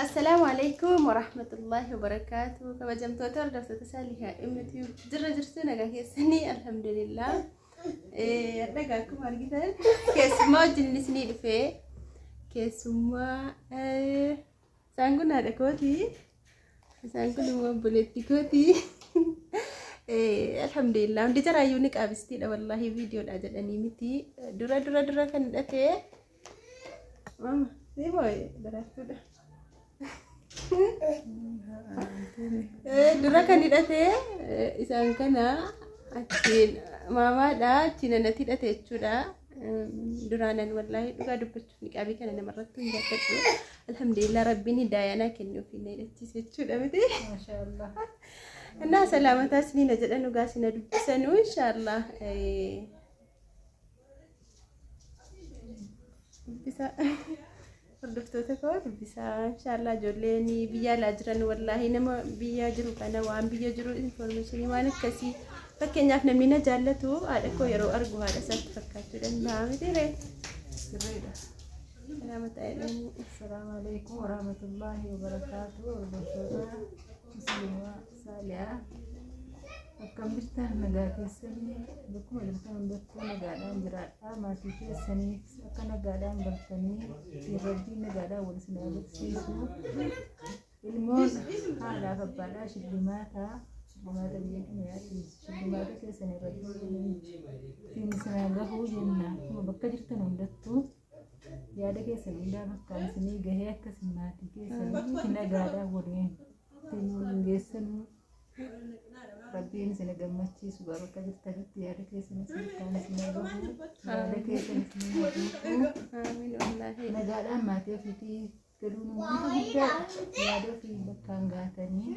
Assalaamu alaikum warahmatullahi wabarakaatu. Kabajamtoota hordoftoota Saalihaa Dhimmitii jirra jirtu nagaa keessanii alhamdulillah. Dhagaa akkuma argitan keessummaa wajjin isinii dhufee keessummaa isaan kun haadha kooti. Isaan kun immoo obboleettii kooti. Alhamdulillah hundi jaraayyuu ni qaabistiidha wallaahi viidiyoodha jedhanii miti. Dura dura dura kan hidhatee mama ni moo'e daraartuudha. Dura kan hidhate isaan kana achiin maamaadha achiin anatti hidhate jechuudha. Duraanan wallaahi dhugaa dubbachuuf niqaabii kana namarratti hin jaalladhu. Alhamdulillah rabbiin hidaayaa naa kennuuf na hidhachiise jechuudha miti. Maashaallah. Innaa salaamataa isiniin jedhan dhugaa isin dubbisanuu inshaallah. Dubbisaa. Hordoftoota koo dubbisaa inshaallah ijoolleen biyya alaa jiran wallaahi nama biyya jiru kana waan biyya jiru infoormeeshinii waan akkasii fakkeenyaaf namni na jaallatu haadha koo yeroo argu haadha isaatti fakkaachuu danda'a miti ree. Sirriidha. Salaamata jedhanii. Assalaamu alaikum warahmatullahi wabarakaatu. Hordoftoota Musliimaa Saalihaa. Akkam jirtan nagaa keessanii bakkuma jirtan hundattuu nagaadhaan jiraadhaa. Maatii keessaniif akka nagaadhaan galtanii rabbiin nagaadhaan wal isin agarsiisu. Ilmoon haadhaaf abbaadhaa shillimaata. Shillimaata biyya keenyaati. Shillimaata keessanii rabbiin ittiin isin haa gahuu jenna. Akkuma bakka jirtan hundattuu yaada keessan hundaa bakkaan isinii gahee akkasin maatii keessanii nagaadhaan waliin ittiin waliin geessanuu rabbiin isin gammachiisu bakka jirtanitti yaada keessan isin bakkaan isin haa gahu yaada keessan isin haa guutuu Amiin wallaahi. nagaadhaan maatii ofiitii galuun wanta guddaadha yaada ofii bakkaan gaatanii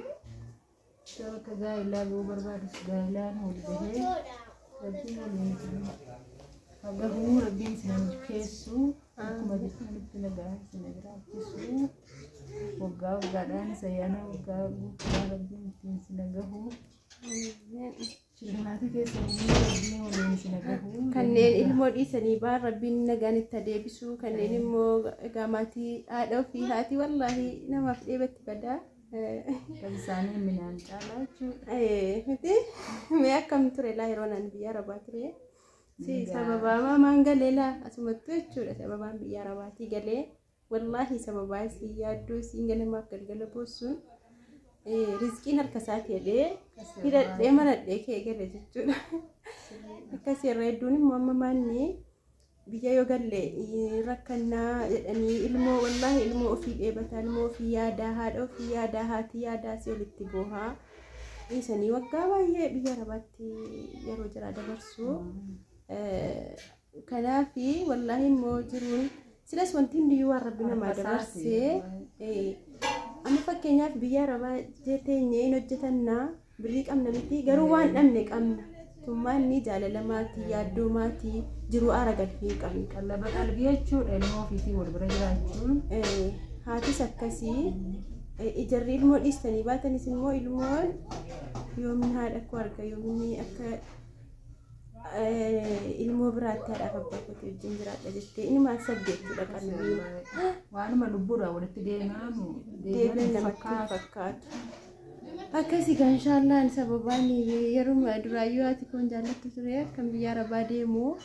yoo akka gaa'ilaa gahuu barbaadus gaa'ilaan wal gahee rabbiin waliin isin haa gahuu rabbiin isin milkeessu akkuma jirtanitti nagaan isin jiraachisu waggaa waggaadhaan ayyaana waggaa guutuu rabbiin ittiin isin gahuu shillimaata keessanii rabbiin waliin isin gahuu Kanneen ilmoo dhiisanii ba'an rabbiin nagaan itti adeebisu kanneen immoo egaa maatii haadha ofii haati wallaahi namaaf dheebatti badaa. Kan isaanii minaan caalaa jechuudha. Miti mee akkam ture laa yeroo naan biyya arabaa ture. Si sababaa maamaan galee laa asumattuu jechuudha sababaan biyya arabaatii galee wallaahi sababaa isii yaaddoo isiin ganamaaf galgala boossuun rizqiin harka isaati jedhee hidhadhee maradhee kee gale jechuudha. Akkas irra hedduun immoo amma maanni biyya yoo galle rakkannaa jedhanii ilmoo wallaahi ilmoo ofii dheebataa ilmoo ofii yaadaa haadha ofii yaadaa haati yaadaa si olitti boohaa dhiisanii waggaa baay'ee biyya arabaatti yeroo jira dabarsu. Kanaafi wallaahi immoo jiruun silas wanti hundiyyuu waan rabbi namaa dabarsee amma fakkeenyaaf biyya arabaa teenyee hin hojjetannaa birrii qabna miti garuu waan dhabne qabna. Tummaan ni jaalala maatii yaaddoo maatii jiruu aara galfii hin qabne. Qallaba qalbii jechuudha ilmoo ofiitii wal bira jiraachuun. Haatis akkasii ijarri ilmoo dhiistanii baatanis immoo ilmoon yoomni haadha koo arga yoomni akka ilmoo biraatti haadhaaf abbaa kootii wajjin jiraadha jettee inumaan sabde jechuudha qalbiin. Waanuma lubbuudhaan walitti deemamu Deebiin namatti hin fakkaatu. Akkasii gaa inshaallaan sababaan yeroo duraayyuu haati koon jaallattu ture akkan biyya arabaa deemu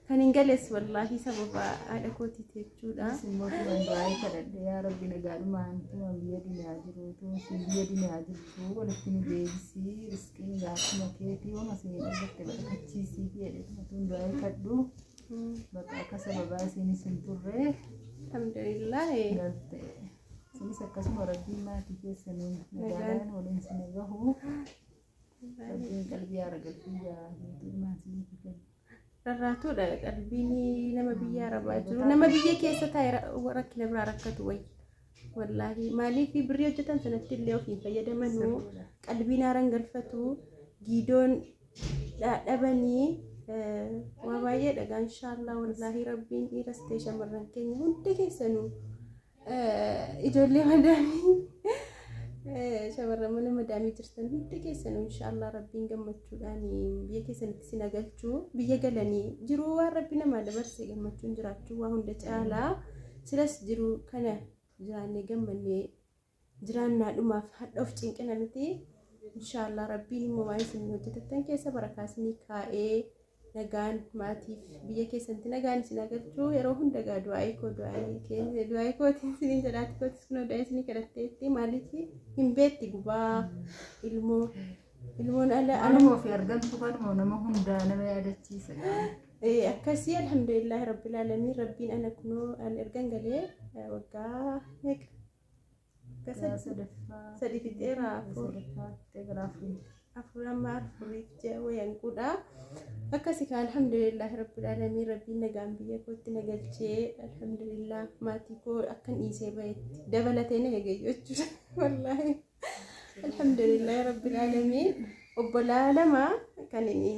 kan hin gales wallaahi sababa haadha kootiiti jechuudha. Immoo turan baay'ee kadhadhe yaa rabbi nagaadhumaan tuma biyya duniyaa jiru tuma biyya duniyaa jirtu walitti nu deebisii riskiin gaafuma keetii waan isin argatte barakachiisii jedhe tuma tun baay'ee kadhu bakka akka sababaa isinis hin turre Alhamdulillah. galte. Isinis akkasuma rabbiin maatii keessanii nagaadhaan waliin isin gahu rabbiin qalbii haara galfii guutuu maatii kenna. Rarraatuudha qalbiin nama biyya arabaa jiru nama biyya keessa taa'e rakkina biraa rakkatu wayya. Wallaahi maaliif birrii hojjetan sanatti illee ofiin fayyadamanuu qalbiin haaraan galfatu giidoon dhabanii waa baay'ee dhagaa inshaallah wallaahi rabbiin dhiiras ta'e shamarran keenya hundi keessanuu ijoollee madaamii shamarran mana madaamii jirtan hundi keessanuu inshaallah rabbiin gammachuudhaan biyya keessanitti sin agalchuu biyya galanii jiruu waan rabbi namaa dabarse gammachuun jiraachuu waa hunda caalaa silas jiru kana Jiraannee gammannee jiraannaadhumaaf hadha of cinqina miti. Inshaallah rabbiin immoo waan isin hojjetattan keessa barakaa isinii kaa'ee nagaan maatiif biyya keessatti nagaan isin agarchuu yeroo hunda gaa du'aa'ii koo du'aa'ii kootiin isiniin jedhaati kootis kun du'aa'ii isinii kadhatteetti maaliif hin beetti gubaa ilmoo ilmoon ala Anuma ofii argamtu kanuma nama hundaa nama yaadachiisa. Akkasii alhamdulillahi rabbil aalamiin rabbiin ana kunoo an ergan galee waggaa meeqa? Waggaa sadi fixeera afur. Afur amma afuriif ji'a wayanquudha. Akkasii kan alhamdulillahi rabbil aalamiin rabbiin nagaan biyya kootti na galchee alhamdulillah maatii koo akkan dhiisee bahetti dabalatee na eegayyu jechuudha. Wallaahi alhamdulillahi rabbil aalamiin obbolaa lama kan inni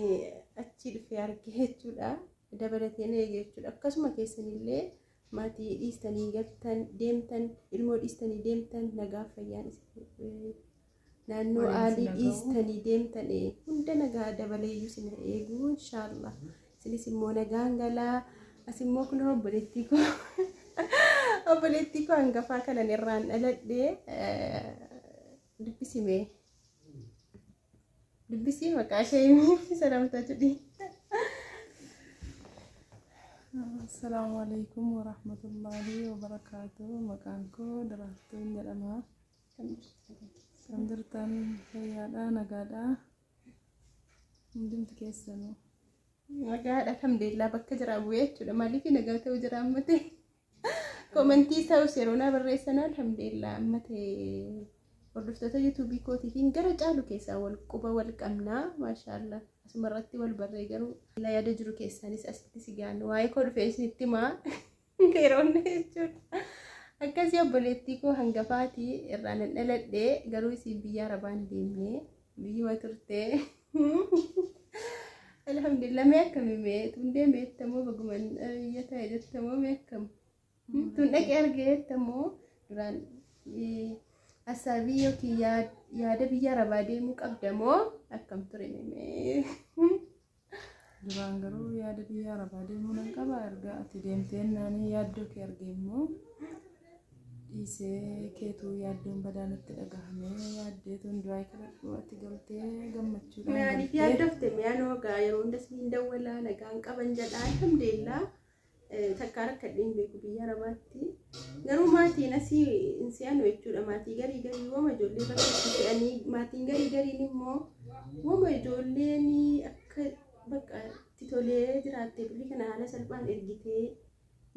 achi dhufee arge jechuudha. Dabalatee na eege jechuudha. Akkasuma keessanillee maatii dhiistanii galtan deemtan ilmoo dhiistanii deemtan nagaa fayyaan naannoo aalii dhiistanii deemtan hunda nagaa dabaleeyyuu isin eeguu inshaallah. Isinis immoo nagaan galaa. As immoo kun obboleettii koo obboleettii koo hangafaa kanan irraan dhaladhee dubbisimee dubbisii maqaa ishee himii salamtaa jedhi. Assalaamu alaikum warahmatullaahi wabarakaatuh. Maqaan koo Daraartuun jedhama. Kan jirtan fayyaadha, nagaadha. Hundumti keessanuu. Nagaadha alhamdulillah bakka jiraa bu'ee jechuudha. Maaliif nagaa ta'uu jira amma ta'e? Komentii ta'us yeroo naa barreessan alhamdulillah amma ta'e hordoftoota yuutuubii kootiitiin gara caalu keessaa wal quba wal qabnaa maashaallah. Asuma irratti wal barree garuu yaada jiru keessaanis asitti si gaannu waa'ee koo dhufee isinitti himaa yeroo jechuudha. Akkasii obboleettii koo hangafaatii irraa nan dhaladhee garuu isiin biyya arabaan deemnee biyyuma turtee. Alhamdulillah mee akkami mee tun deeme jettamoo baguman biyya ta'e jettamoo mee akkam tun dhaqee argee jettamoo duraan asaabii yookiin yaada biyya arabaa deemuu qabdamoo akkam ture mee? Duraan garuu yaada biyya arabaa deemuu nan qaba. Erga ati deemteen naanii yaaddoo kee argee immoo dhiisee keetuu yaaddoon badaa natti dhagahamee yaaddeetuun du'aa kadhadhu ati galtee gammachuudhaan Maaliif yaaddofte mi'aan hoogaa yeroo hunda siin dawwalaa nagaan qaban jedha alhamdulillah takkaa rakkadheen beeku biyya arabaatti garuu maatiin asii hin si'anu jechuudha maatii garii garii wama ijoollee bakka itti fe'anii maatiin garii gariin immoo wama ijoolleen akka bakka itti tolee jiraatte billi kana haala salphaan ergitee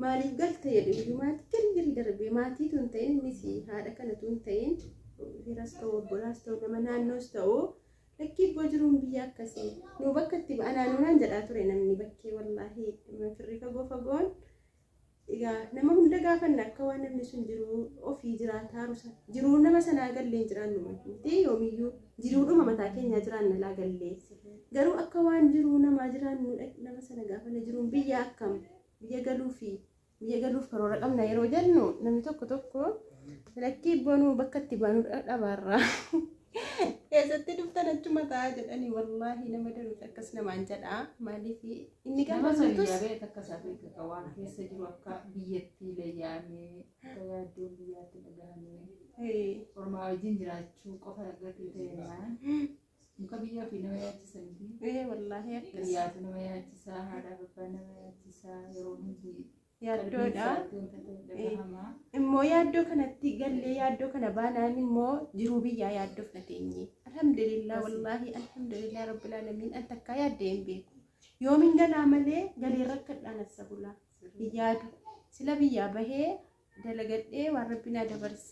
maaliif galte jedhu iyyuu maatii garii garii darbee maatii tun ta'in innis haadha kana tun ta'in firas ta'u obbolaas ta'u nama naannoos ta'u lakkii ibboo jiruun biyya akkasii nu bakka itti anaanuu jedhaa ture namni bakkee wallaahi firri fagoo fagoon egaa nama hunda gaafanna akka waan namni sun jiru ofii jiraataaru jiruu nama sanaa gallee jiraannu miti yoomiyyuu jiruudhuma mataa keenyaa jiraanna laa gallee garuu akka waan jiruu namaa jiraannu nama sana gaafanna jiruun biyya akkam biyya galuu fi biyya galuuf karoora qabna yeroo jennu namni tokko tokko lakkii ibboonuu bakka itti baanuu dhabaarraa. Keessatti dhuftan achuma taa'aa jedhanii wallaahi nama daruutu akkas namaan jedhaa maaliif inni Nama gaafa sana turtus yaabee takka isaa beeka waan keessa jiru akka biyyattii leeyyaamee akka yaaddoon biyyaatti dhagahamee ormaa wajjin jiraachuu qofa argatee ta'e muka biyya ofii nama yaachisaniiti. Wallaahi akkas Biyyaatu nama yaachisaa, haadha abbaa nama yaachisaa yeroo hundi yaaddoodha. dhagahama. Immoo yaaddoo kanatti gallee yaaddoo kana baanaan immoo jiruu biyyaa yaaddoof na teenye. Alhamdulillah wallaahi alhamdulillah rabbil aalamiin an takkaa yaaddee hin beeku. Yoomin galaa malee galee rakkadhaan as bulaa. Hin yaadu. Sila biyyaa bahee dalagadhee waan rabbi naa dabarse.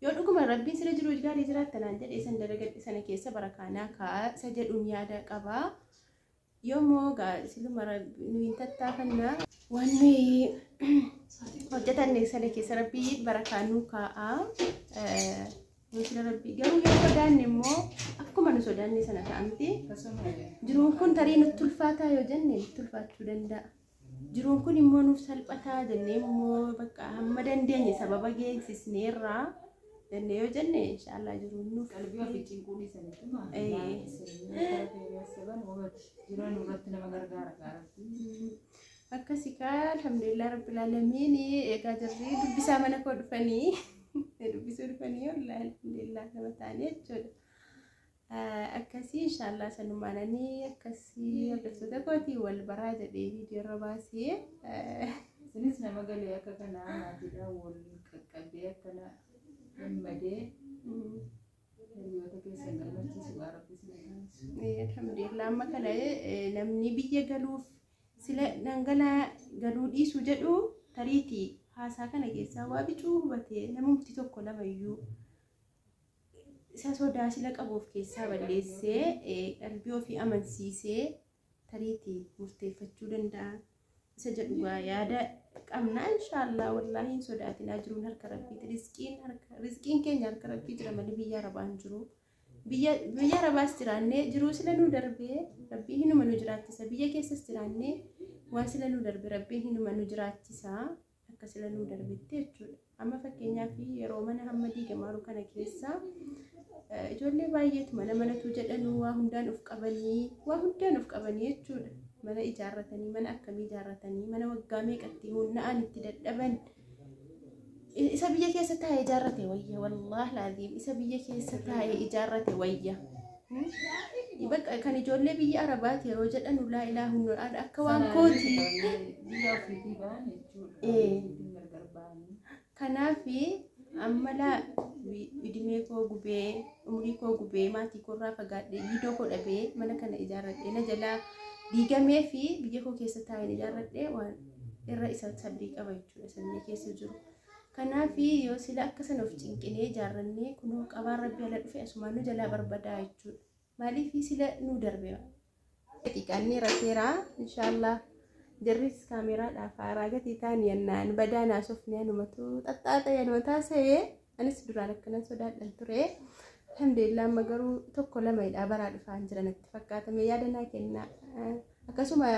Yoo dhuguma rabbiin sila jiruu gaarii jiraatta naan jedhee san dalagadhe sana keessa barakaanaa kaa'a isa jedhuun yaada qabaa. Yoommoo siluma nu hin tattaafannaa waan nuyi hojjetanne sana keessa rabbii barakaa nuu kaa'a. Sila rabbii garuu yoo sodaanne immoo akkuma nu sodaanne sana ta'a miti. Jiruun kun tarii nutti ulfaataa yoo jenne nutti ulfaachuu danda'a. Jiruun kun immoo nuuf salphataa jennee immoo bakka hamma dandeenye sababa geessisneerraa jennee yoo jenne inshaallah jiruun nuuf Qalbii ofii cinquun isaaniituma. Jiran irratti nama gargaara gaariitti. Akkasii kaa alhamdulillah rabbil aalamiin egaa jirri dubbisaa mana koo dhufanii dubbisuu dhufanii wallahi alhamdulillah nama ta'anii jechuudha. Akkasii inshaallah sanumaananii akkasii hordoftoota kootii wal baraa jedhee viidiyoo irra baasee. Isinis nama galee akka kanaa maatiidhaan wal qaqqabee akkana gammadee hiriyoota keessan gammachiisu waa rabbi isin haa taasisu. Alhamdulillah amma kana namni biyya galuuf sila dhangalaa galuu dhiisuu jedhu tariitii haasaa kana keessaa waa bicuu hubatee namumti tokko lama iyyuu isa sodaa sila qabu of keessaa balleessee qalbii ofii amansiisee tariitii murteeffachuu danda'a. Isa jedhu gaa yaada qabna inshaallah wallaahi hin sodaatinaa jiruun harka rabbiiti rizqiin keenya harka rabbii jira malee biyya arabaa hin jiru. Biyya arabaas jiraannee jiruu sila nu darbee rabbiin hinuma nu jiraachisa biyya keessas jiraannee waan sila nu darbe rabbiin hinuma nu jiraachisa akka sila nu darbetti jechuudha. Amma fakkeenyaaf yeroo mana hamma diigamaaru kana keessa ijoollee baay'eetu mana manatu jedhanuu waa hundaan of qabanii jechuudha. Mana ijaarratanii mana akkamii ijaarratanii mana waggaa meeqatti humna'an itti dadhaban isa biyya keessa taa'ee ijaarrate wayya wallaahi laaziim isa biyya keessa taa'ee ijaarrate wayya. Bakka kan ijoollee biyya arabaati yeroo jedhan laa ilaaha illallah akka waan kooti. Biyya ofiitii ba'an jechuudha. Kanaaf amma laa idimee koo gubee umurii koo gubee maatii koorraa fagaadhee viidiyoo koo dhabee mana kana ijaarradhee na jalaa diigamee fi biyya koo keessa taa'een ijaarradhee waan irra isa sabrii qaba jechuudha isa biyya keessa jiru. Kanaaf yoo sila akka sana of cinqinee ijaarrannee kunoo qabaan rabbi ala dhufe asumaan nu jalaa barbadaa jechuudha. Maaliif sila nu darbe. Xiqqaannee rafeeraa inshaallah jarris kaameraadhaaf haaraa gatii ta'an yennaan badaa naasofne anumatu xaxxaaxa yanuma taasisee anis duraan akkanan sodaadhan ture. Alhamdulillah amma garuu tokko lama hidhaa baraa dhufaan jiran natti fakkaatame yaada naa kennaa. Akkasuma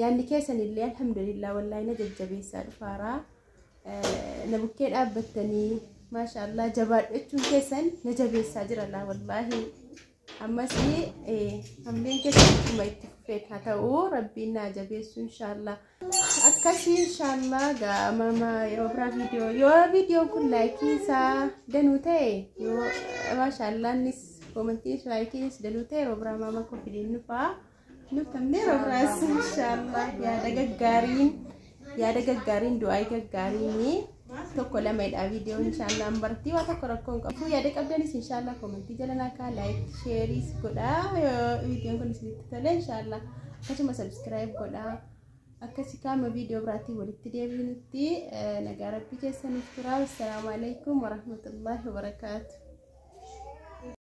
yaadni keessan illee alhamdulillah wallaahi na jajjabeessaa dhufaaraa. Na bukkee dhaabbattanii maashaallah jabaadhu jechuun keessan na jabeessaa jira laa wallaahi. Ammas hambeen keessan akkuma itti fufeet haa ta'u rabbiin naa jabeessu inshaallah. Akkasii inshaallah gaamama yeroo biraa viidiyoo yoo viidiyoon kun laayikii isaa danuu ta'e yoo maashaallah innis koomantiinis laayikiinis danuu ta'e yeroo biraa maama koo fideen nufaa nuftamne yeroo biraas inshaallah yaada gaggaariin du'aa gaggaariin tokko lama hidhaa viidiyoon inshaallah bartii waa tokko rakkoo hin qabu. Yaada qabdanis inshaallah koomantii jala naa kaa laayik sheeriis godhaa yoo viidiyoon kun isinitti tole inshaallah akkasuma sabskiraayib godhaa. Akkasii kaama viidiyoo biraatiin walitti deebinutti nagaa rabbii keessaniif turaa. Assalaamu alaikum warahmatullaahi wabarakaatu.